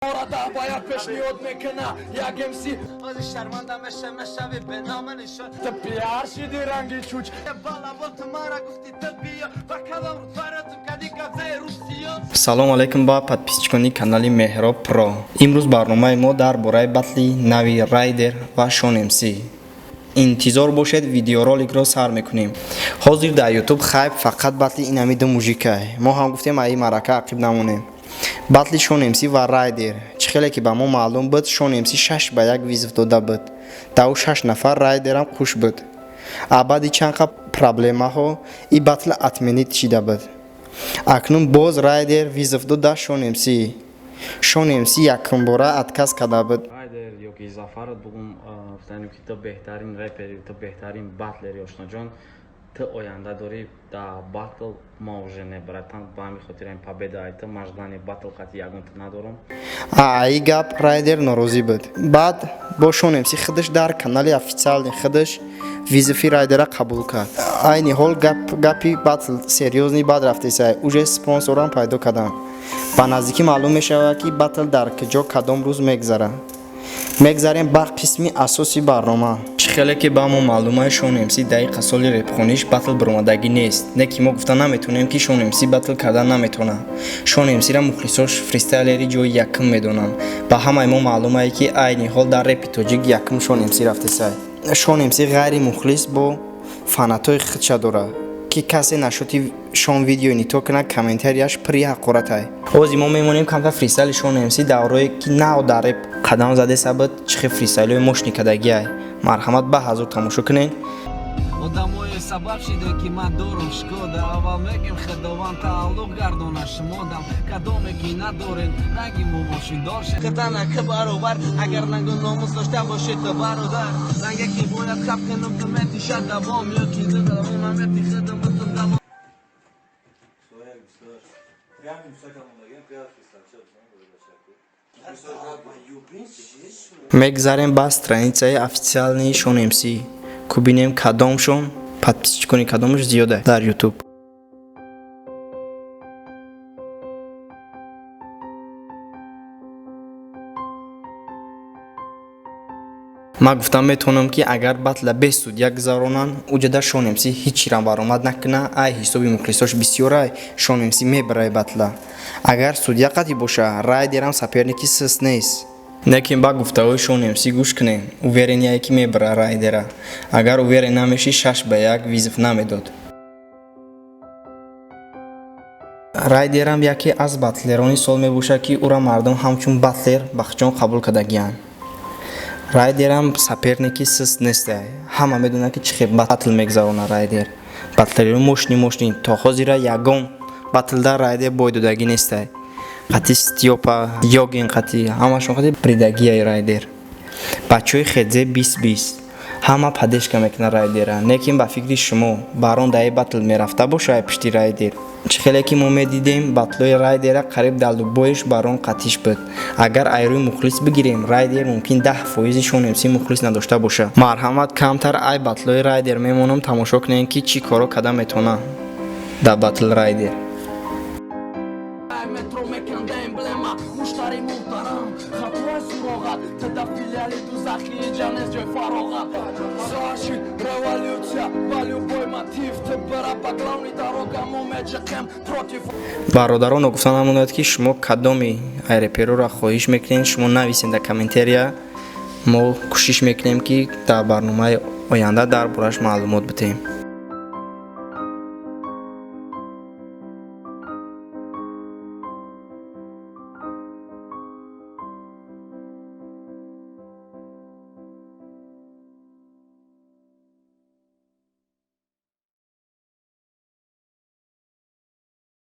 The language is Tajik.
Бояд пешниҳод мекуна як МС. Ози шарманда меша, мешави бенома нишон. Ту пиар шиди ранги чуч. Бала бо ту мара гуфти, ту биё ба кадом рӯз фаротум кади гапзаи русиё. Салом алейкум ба подписчикони канали Меҳроб Про. Имрӯз барномаи мо дар бораи батли нави Райдер ва Шон МС. Интизор бошед, видеороликро сар мекунем. Ҳозир дар Ютуб хайп фақат батли инами ду мужикай. Мо ҳам гуфтем, аи маърака ақиб намонем. Батли Шон МС ва Райдер. Чӣ хеле ки ба мо маълум буд, Шон МС 6-1 вызов дода буд. Дар ӯ шаш нафар Райдерам қуш буд. А баъди чанд қа проблемаҳо и батл отменить шида буд. Акнун боз Райдер вызов дода Шон МС. Шон МС якумбора отказ карда буд. Райдер ёки Зафарат бугум, гуфтанем, ки ту беҳтарин репери, ту беҳтарин батлери, ошноҷон, ту оянда дорӣ да батл, ма уже не, братан. Ба ҳамин хотир ин победа ай ту, ман желание батл қати ягонта надорам. Аи гап Райдер норозӣ буд. Баъд бо Шон МС худаш дар канали официальный худаш вызови Райдера қабул кард. Айни ҳол гапи батл серьёзный бад рафтесай, уже спонсорам пайдо карданд. Ба наздикӣ маълум мешавад, ки батл дар куҷо, кадом рӯз мегзарад. Мегзарем ба қисми асоси барнома. Чӣ хеле ки ба мо маълумай, Шон МС дақиқа соли репхониш батл баромадагӣ нест. Не ки мо гуфта наметавонем, ки Шон МС батл кардан наметавонад. Шон МСра мухлисош фристайлери ҷои якум медонанд. Ба ҳамаи мо маълумае, ки айни ҳол дар репи тоҷик якум Шон МС рафтесай. Шон МС ғайри мухлис бо фанатҳои худша дорад, ки касе нашоти Шон видео нито кунад, комментарияш пурри ҳақоратай. Ҳозир мо мемонем камтар фристайли Шон МС, даврое ки нав дар реп қадам задеса буд, чӣ хел фристайлҳои мощный кардагиай. Марҳамат, ба ҳазур тамошо кунед. Одамое сабаб шида, ки ман дорум шкода. Аввал мегем, Худованд тааллуқ гардона шумодам, кадоме ки надорен ранги мо мошиндор хитанаки баробар. Агар нангу номус дошта бошед, то бародар ранге ки бояд хаб кунум, ту метиша давом ё ки мети хидм бутум давом. Соя 28. Прямо 100 камондагем, прямо фристайл. Мегзарем ба страницаи официальный Шон МС, ку бинем, кадомшон подписчикони кадомаш зиёда дар Ютуб. Ман гуфтам метавонам, ки агар батла без судья гузаронанд, уҷада Шон МС ҳеҷ баромад накуна, ай ҳисоби мухлисош бисёрай, Шон МС мебарай батла. Агар судья қатъӣ боша, Райдерам соперники сист нест. Лекин ба гуфтаҳои Шон МС гӯш кунем, уверенияе ки мебара Райдера. Агар уверен намешӣ, 6-1 вызов намедод. Райдерам яке аз батлерони сол мебошад, ки ӯра мардум ҳамчун батлер бахчон қабул кардагианд. Райдерам соперники сист нестай. Ҳама медонад, ки чӣ хел батл мегузаронад Райдер. Батлери мощный мощный, то ҳозира ягон батлда Райдер бой додагӣ нестай. Қати Стёпа, Йогин, қати ҳамашон қати бридагияи Райдер. Бачаҳои хедзе 20 20 ҳама поддержка мекунад Райдера. Лекин ба фикри шумо, барон даи батл мерафта боша ай пишти Райдер? Чӣ хеле ки мо медидем, батлои Райдера қариб дар любоиш барон қатиш буд. Агар ай рӯи мухлис бигирем, Райдер мумкин 10 фоизи Шон МС мухлис надошта боша. Марҳамат, камтар ай батлои Райдер мемонам, тамошо кунем, ки чӣ коро карда метавонад дар батл Райдер. Метро меканда эмблема, муштари муҳтарам, хатои суроғат тада филиали дузахи ҷанез ҷой фароғат. Саши революция ба любой мотив, ту бара ба главный дорога, мо меҷиқем против. Бародарон, гуфта намонад, ки шумо кадоми ай репероро хоҳиш мекунед, шумо нависед дар комментария. Мо кӯшиш мекунем, ки дар барномаи оянда дар борааш маълумот бидиҳем.